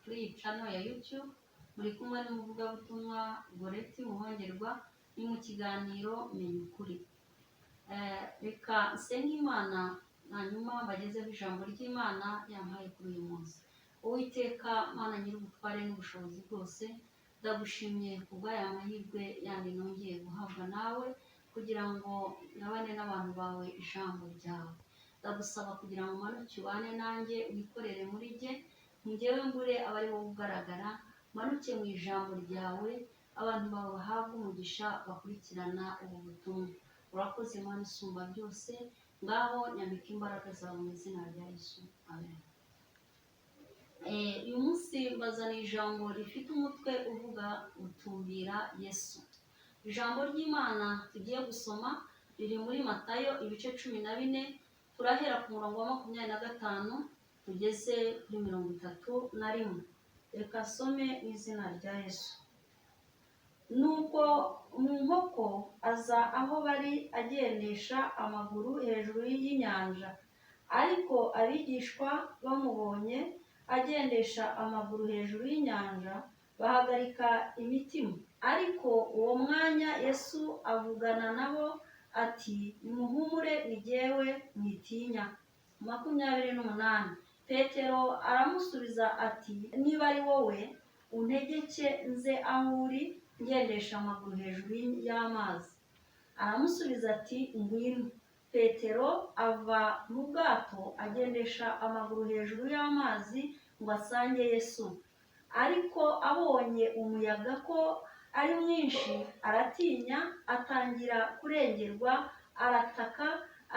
Kuri iyi channel ya YouTube muri kumwe n'umuvugabutumwa Goreti Muhongerwa, ni mu kiganiro Menya Ukuri. Reka nsenge Imana, hanyuma mbagezeho ijambo ry'Imana yampaye kuri uyu munsi. Uwiteka Mana nyir'ubutware n'ubushobozi bwose, ndagushimye kubw'aya mahirwe yandi nongeye guhabwa nawe kugira ngo ngabane n'abantu bawe ijambo ryawe. Ndagusaba kugira ngo umanuke ubane nanjye, wikorere muri jye, njyewe mbure abe ari wowe ugaragara. Manuke mu ijambo ryawe, abantu bawe bahabwe umugisha bakurikirana ubu butumwa. Urakoze Mana isumba byose. Ngaho nyambika imbaraga zawe mu izina rya Yesu, amen. Uyu munsi mbazaniye ijambo rifite umutwe uvuga "Gutumbira Yesu". Ijambo ry'Imana tugiye gusoma riri muri Matayo ibice 14, turahera ku murongo wa 25 tugeze kuri 31. Reka some mu izina rya Yesu. Nuko mu nkoko aza aho bari agendesha amaguru hejuru y'inyanja. Ariko abigishwa bamubonye agendesha amaguru hejuru y'inyanja, bahagarika imitima. Ariko uwo mwanya Yesu avugana nabo ati: "Nimuhumure, ni jyewe, mwitinya." 28, Petero aramusubiza ati: "Niba ari wowe, untegeke nze aho uri ngendesha amaguru hejuru y'amazi." Aramusubiza ati: "Ngwino." Petero ava mu bwato, agendesha amaguru hejuru y'amazi ngo asange Yesu. Ariko abonye umuyaga ko ari mwinshi, aratinya, atangira kurengerwa, arataka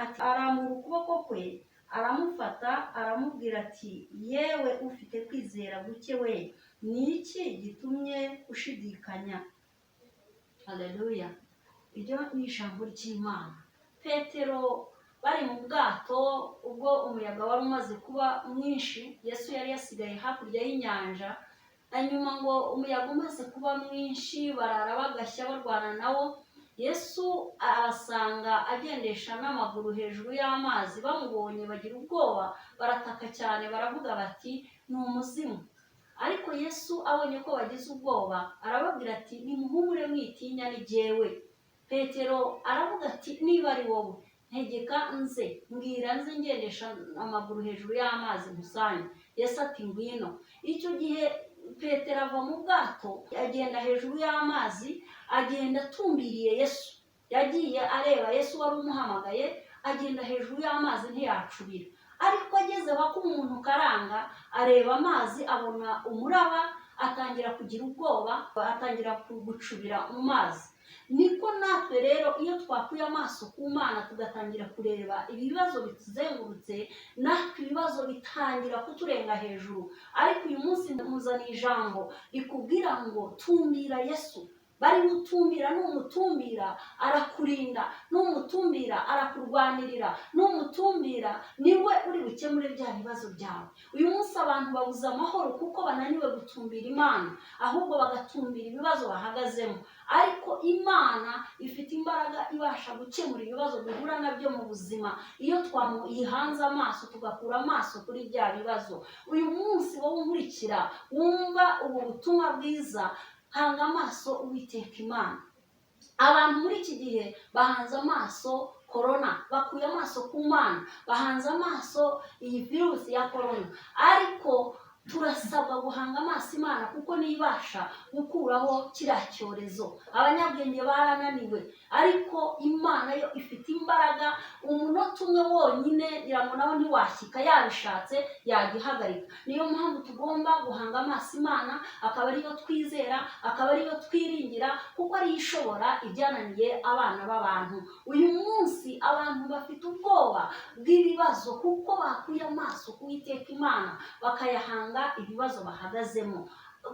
ati, arambura ukuboko kwe aramufata, aramubwira ati: "Yewe ufite kwizera guke we, ni iki gitumye ushidikanya?" Haleluya! Iryo ni ijambo ry'Imana. Petero bari mu bwato ubwo umuyaga wari umaze kuba mwinshi, Yesu yari yasigaye hakurya y'inyanja. Hanyuma ngo umuyaga umaze kuba mwinshi, barara bagashya barwana nawo, Yesu abasanga agendesha n'amaguru hejuru y'amazi. Bamubonye bagira ubwoba, barataka cyane, baravuga bati: "Ni umuzimu." Ariko Yesu abonye ko bagize ubwoba, arababwira ati: "Nimuhumure, mwitinya, ni jyewe." Petero aravuga ati: "Niba ari wowe, ntegeka nze, mbwira nze ngendesha amaguru hejuru y'amazi nkusange." Yesu ati: "Ngwino." Icyo gihe Petero ava mu bwato, agenda hejuru y'amazi, agenda atumbiriye Yesu. Yagiye areba Yesu wari umuhamagaye, agenda hejuru y'amazi, ntiyacubira. Ariko ageze aho umuntu karanga, areba amazi, abona umuraba, atangira kugira ubwoba, atangira gucubira mu mazi. Niko natwe rero, iyo twakuye amaso ku Mana tugatangira kureba ibibazo bituzengurutse, natwe ibibazo bitangira kuturenga hejuru. Ariko uyu munsi muzaniye ijambo rikubwira ngo tumbira Yesu. Bari gutumbira, numutumbira arakurinda, numutumbira arakurwanirira, numutumbira niwe uri bukemure bya bibazo byawe. Uyu munsi abantu babuze amahoro kuko bananiwe gutumbira Imana, ahubwo bagatumbira ibibazo bahagazemo. Ariko Imana ifite imbaraga ibasha gukemura ibibazo duhura nabyo mu buzima iyo twayihanze amaso, tugakura amaso kuri bya bibazo. Uyu munsi wowe unkurikira, wumva ubu butumwa bwiza, hanga amaso Uwiteka Imana. Abantu muri iki gihe bahanze amaso korona, bakuye amaso ku Mana, bahanze amaso iyi virusi ya korona. Ariko turasabwa guhanga amaso Imana, kuko niyo ibasha gukuraho kiriya cyorezo. Abanyabwenge barananiwe, ariko Imana yo ifite imbaraga. Umunota umwe wonyine ngira ngo nawe ntiwashyika, yabishatse yagihagarika. Niyo mpamvu tugomba guhanga amaso Imana, akaba ariyo twizera, akaba ariyo twiringira, kuko ariyo ishobora ibyananiye abana b'abantu. Uyu munsi abantu bafite ubwoba bw'ibibazo kuko bakuye amaso ku Uwiteka Imana, bakayahanga ibibazo bahagazemo.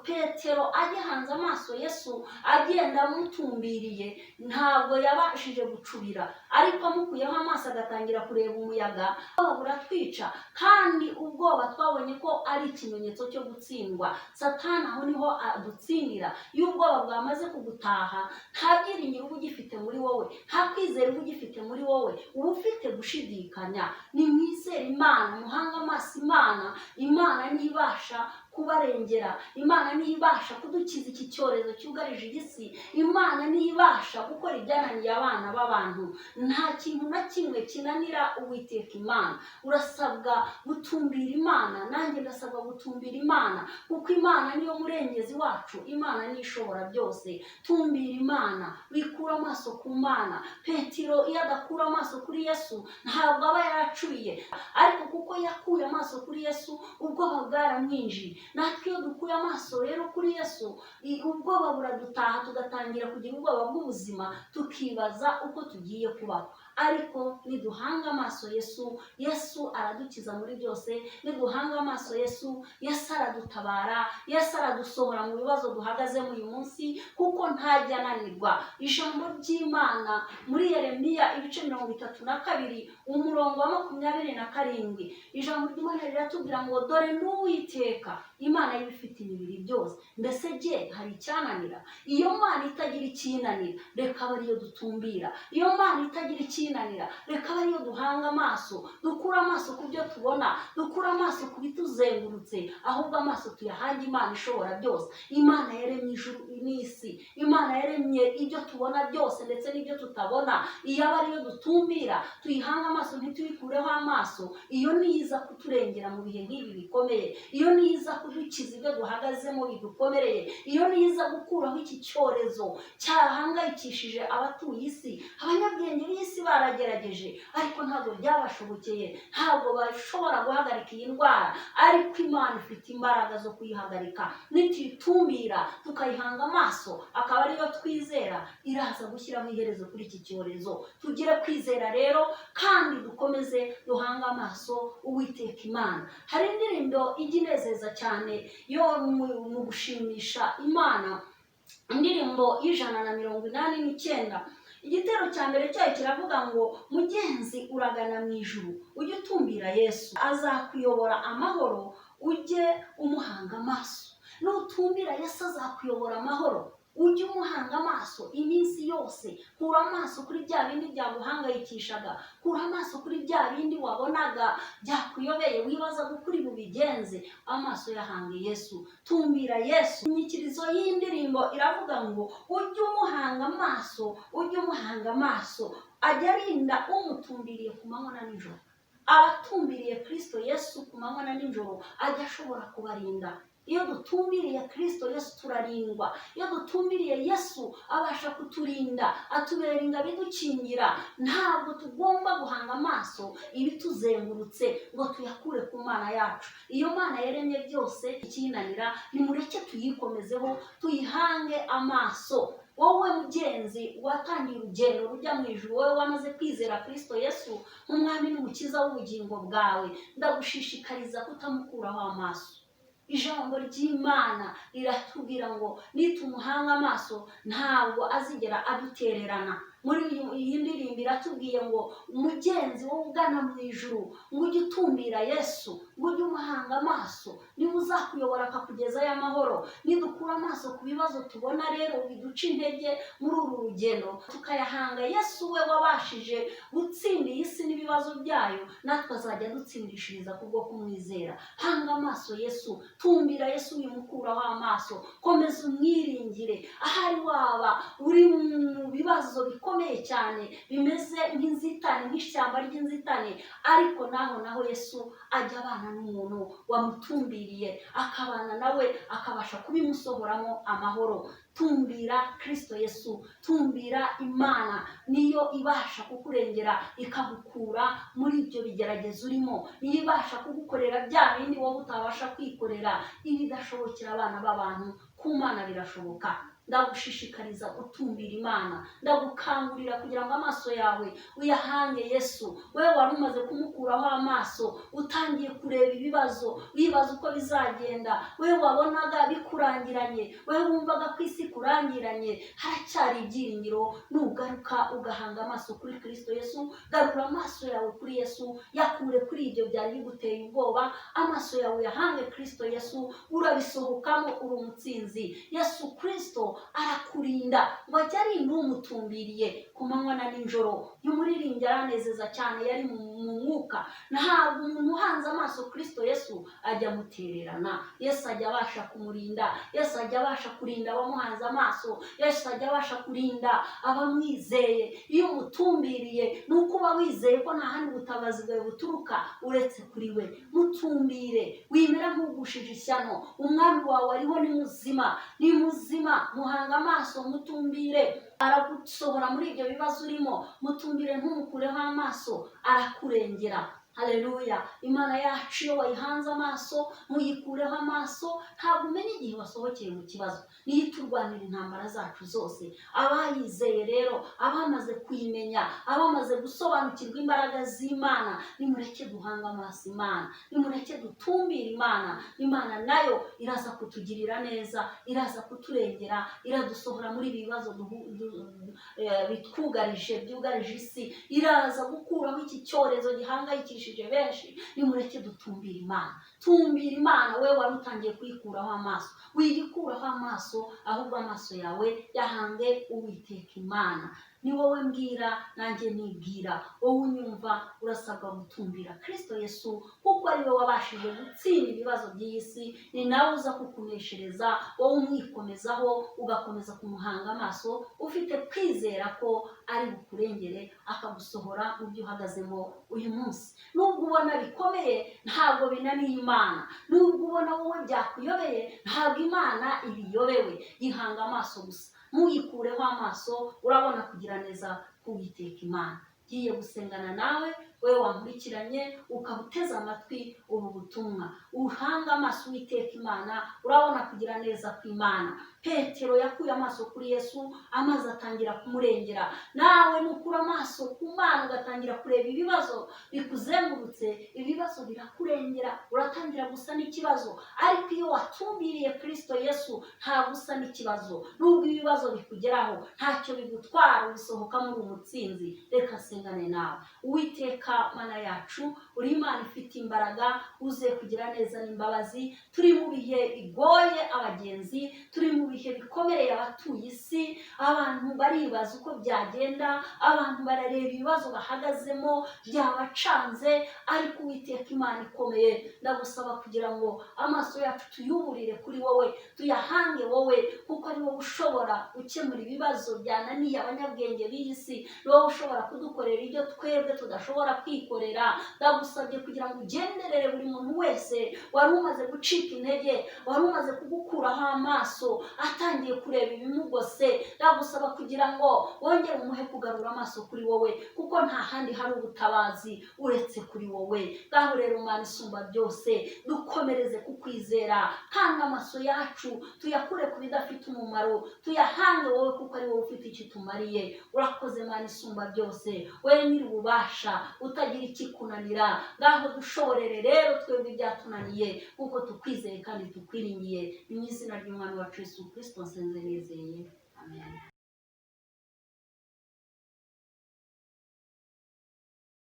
Petero agihanze amaso Yesu, agenda amutumbiriye, ntabwo yabashije gucubira. Ariko amukuyeho amaso agatangira kureba umuyaga, ubwoba buratwica. Kandi ubwoba twabonye ko ari ikimenyetso cyo gutsindwa. Satani aho niho adutsindira. Iyo ubwoba bwamaze kugutaha, nta byiringiro uba ugifite muri wowe, nta kwizera uba ugifite muri wowe, uba ufite gushidikanya. Nimwizere Imana, muhange amaso Imana. Imana niyo ibasha. kubarengera, Imana niyo ibasha kudukiza iki cyorezo cyugarije iyi si, Imana niyo ibasha gukora ibyananiye abana b'abantu. Nta kintu na kimwe kinanira Uwiteka Imana. Urasabwa gutumbira Imana, nanjye ndasabwa gutumbira Imana, kuko Imana niyo murengezi wacu, Imana niyo ishobora byose. Tumbira Imana, wikura amaso ku Mana. Petero iyo adakura amaso kuri Yesu ntabwo aba yaracuye, ariko kuko yakuye amaso kuri Yesu ubwoba bwaramwinjiye. Natwe iyo dukuye amaso rero kuri Yesu, ubwoba buradutaha, tugatangira kugira ubwoba bw'ubuzima, tukibaza uko tugiye kubaho. Ariko niduhanga amaso Yesu, Yesu aradukiza muri byose. Niduhanga amaso Yesu, Yesu aradutabara, Yesu aradusohora mu bibazo duhagazemo uyu munsi, kuko ntajya ananirwa. Ijambo ry'Imana muri Yeremiya ibice 32 umurongo wa 27, ijambo ry'Imana riratubwira ngo dore n'Uwiteka Imana y'ibifite imibiri byose, mbese jye hari icyananira? Iyo Mana itagira icyinanira, reka abe ariyo dutumbira. Iyo Mana itagira icyinanira, reka abe ariyo duhanga amaso. Dukure amaso ku byo tubona, dukure amaso ku bituzengurutse, ahubwo amaso tuyahange Imana ishobora byose. Imana yaremye ijuru n'isi, Imana yaremye ibyo tubona byose ndetse n'ibyo tutabona. Iyo aba ariyo dutumbira, tuyihanga amaso, ntituyikureho amaso. Iyo niyo iza kuturengera mu bihe nk'ibi bikomeye, iyo niyo iza kudukiza ibyo duhagazemo bidukomereye, iyo niyo iza gukuraho iki cyorezo cyahangayikishije abatuye isi. Abanyabwenge b'isi baragerageje, ariko ntabwo byabashobokeye, ntabwo bashobora guhagarika iyi ndwara. Ariko Imana ifite imbaraga zo kuyihagarika. Nituyitumbira tukayihanga amaso, akaba ariyo twizera, iraza gushyiraho iherezo kuri iki cyorezo. Tugire kwizera rero, kandi dukomeze duhange amaso Uwiteka Imana. Hari indirimbo ijya inezeza cyane yo mu gushimisha Imana, indirimbo y'189. Igitero cya mbere cyayo kiravuga ngo mugenzi uragana mu ijuru, ujye utumbira Yesu, azakuyobora amahoro, ujye umuhanga amaso. Nutumbira Yesu azakuyobora amahoro, ujye umuhanga amaso iminsi yose. Kura amaso kuri bya bindi byaguhangayikishaga, kura amaso kuri bya bindi wabonaga byakuyobeye, wibaza uko uri bubigenze. Amaso yahange Yesu, tumbira Yesu. Inyikirizo y'indirimbo iravuga ngo ujye umuhanga amaso, ujye umuhanga amaso, ajya arinda umutumbiriye ku manywa na nijoro. Abatumbiriye Kristo Yesu ku manywa na nijoro ajya ashobora kubarinda. Iyo dutumbiriye Kristo Yesu turarindwa. Iyo dutumbiriye Yesu abasha kuturinda, atubera ingabo idukingira. Ntabwo tugomba guhanga amaso ibituzengurutse ngo tuyakure ku Mana yacu. Iyo Mana yaremye byose ikinanira, nimureke tuyikomezeho, tuyihange amaso. Wowe mugenzi watangiye urugendo rujya mu ijuru, wowe wamaze kwizera Kristo Yesu nk'umwami n'umukiza w'ubugingo bwawe, ndagushishikariza kutamukuraho amaso. Ijambo ry'Imana riratubwira ngo nitumuhanga amaso ntabwo azigera adutererana. Muri iyi ndirimbo iratubwiye ngo mugenzi wowe ugana mu ijuru, ngo ujye utumbira Yesu, ngo ujye umuhanga amaso, niba uzakuyobora akakugezayo amahoro. Nidukura amaso ku bibazo tubona rero biduca intege muri uru rugendo, tukayahanga Yesu we wabashije gutsinda iyi si n'ibibazo byayo, natwe azajya adutsindishiriza kubwo kumwizera. Hanga amaso Yesu, tumbira Yesu, wimukuraho amaso, komeza umwiringire. Ahari waba uri mu bibazo bikomeye cyane bimeze nk'inzitane, nk'ishyamba ry'inzitane, ariko naho Yesu ajya abana n'umuntu wamutumbiriye, akabana nawe, akabasha kubimusohoramo amahoro. Tumbira Kristo Yesu, tumbira Imana, niyo ibasha kukurengera ikagukura muri ibyo bigeragezo urimo, niyo ibasha kugukorera bya bindi wowe utabasha kwikorera. Ibidashobokera abana b'abantu ku Mana birashoboka. Ndagushishikariza gutumbira Imana, ndagukangurira kugira ngo amaso yawe uyahange Yesu. Wewe wari umaze kumukuraho amaso, utangiye kureba ibibazo, wibaza uko bizagenda, wewe wabonaga bikurangiranye, wewe wumvaga ko isi kurangiranye, haracyari ibyiringiro nugaruka ugahanga amaso kuri Kristo Yesu. Garura amaso yawe kuri Yesu, yakure kuri ibyo byari biguteye ubwoba, amaso yawe uyahange Kristo Yesu, urabisohokamo uri umutsinzi. Yesu Kristo Kristo arakurinda, ngo ajye arinda umutumbiriye ku manywa na nijoro. Uyu muririmbyi aranezeza cyane, yari mu mwuka. Ntabwo umuntu uhanze amaso Kristo Yesu ajya amutererana. Yesu ajya abasha kumurinda, Yesu ajya abasha kurinda abamuhanze amaso, Yesu ajya abasha kurinda abamwizeye. Iyo umutumbiriye ni uko uba wizeye ko nta handi ubutabazi bwawe buturuka uretse kuri we. Mutumbire, wimera nk'ugushije ishyano. Umwami wawe ariho, ni muzima, ni muzima. Muhanga amaso, mutumbire, aragusohora muri ibyo bibazo urimo. Mutumbire, ntumukureho amaso, arakurengera. Haleluya! Imana yacu iyo wayihanze amaso, ntuyikureho amaso, ntabwo umenya igihe wasohokeye mu kibazo. Niyo iturwanira intambara zacu zose. Abayizeye rero, abamaze kuyimenya, abamaze gusobanukirwa imbaraga z'Imana, nimureke duhanga amaso Imana, nimureke dutumbire Imana. Imana nayo iraza kutugirira neza, iraza kuturengera, iradusohora muri ibi bibazo bitwugarije, byugarije isi. Iraza gukuraho iki cyorezo gihangayikishije benshi. Nimureke dutumbire Imana. Tumbira Imana, we wari utangiye kuyikuraho amaso, wiyikuraho amaso, ahubwo amaso yawe yahange Uwiteka Imana. Ni wowe mbwira, nanjye nibwira, wowe unyumva urasabwa gutumbira Kristo Yesu, kuko ari we wabashije gutsinda ibibazo by'iyi si. Ni nawe uza kukuneshereza, wowe umwikomezaho, ugakomeza kumuhanga amaso ufite kwizera ko ari bukurengere, akagusohora mu byo uhagazemo uyu munsi. Nubwo ubona bikomeye, ntabwo binaniye Imana. Nubwo ubona wowe byakuyobeye, ntabwo Imana ibiyobewe. Yihanga amaso gusa, ntuyikureho amaso, urabona kugira neza k'Uwiteka Imana. Ngiye gusengana nawe, wowe wankurikiranye ukaba uteze amatwi ubu butumwa. Uhanga amaso Uwiteka Imana, urabona kugira neza kw'Imana. Petero yakuye amaso kuri Yesu, amazi atangira kumurengera. Nawe nukura amaso ku Mana ugatangira kureba ibibazo bikuzengurutse, ibibazo birakurengera, uratangira gusa n'ikibazo. Ariko iyo watumbiriye Kristo Yesu, ntabwo usa n'ikibazo. Nubwo ibibazo bikugeraho, ntacyo bigutwara, ubisohokamo uri umutsinzi. Reka nsengane nawe. Uwiteka Mana yacu, uri Imana ifite imbaraga, uze kugira neza n'imbabazi. Turi mu bihe bigoye abagenzi, turi mu bihe bikomereye abatuye isi. Abantu baribaza uko byagenda, abantu barareba ibibazo bahagazemo byabacanze. Ariko Uwiteka Imana ikomeye, ndagusaba kugira ngo amaso yacu tuyuburire kuri wowe, tuyahange wowe, kuko ari wowe ushobora gukemura ibibazo byananiye abanyabwenge b'iyi si, ni wowe ushobora kudukorera ibyo twebwe tudashobora kwikorera. Ndagusabye kugira ngo ugenderere buri muntu wese wari umaze gucika intege, wari umaze kugukuraho amaso, atangiye kureba ibimugose. Ndagusaba kugira ngo wongere umuhe kugarura amaso kuri wowe, kuko nta handi hari ubutabazi uretse kuri wowe. Ngaho rero Mana isumba byose, dukomereze kukwizera, kandi amaso yacu tuyakure ku bidafite umumaro, tuyahange wowe, kuko ari wowe ufite icyo utumariye. Urakoze Mana isumba byose, wowe nyiri ububasha utagira ikikunanira. Ngaho dushoborere rero twebwe ibyatunaniye, kuko tukwizeye kandi tukwiringiye. Ni mu izina ry'Umwami wacu Yesu Kristo nsenze nizeye, amen.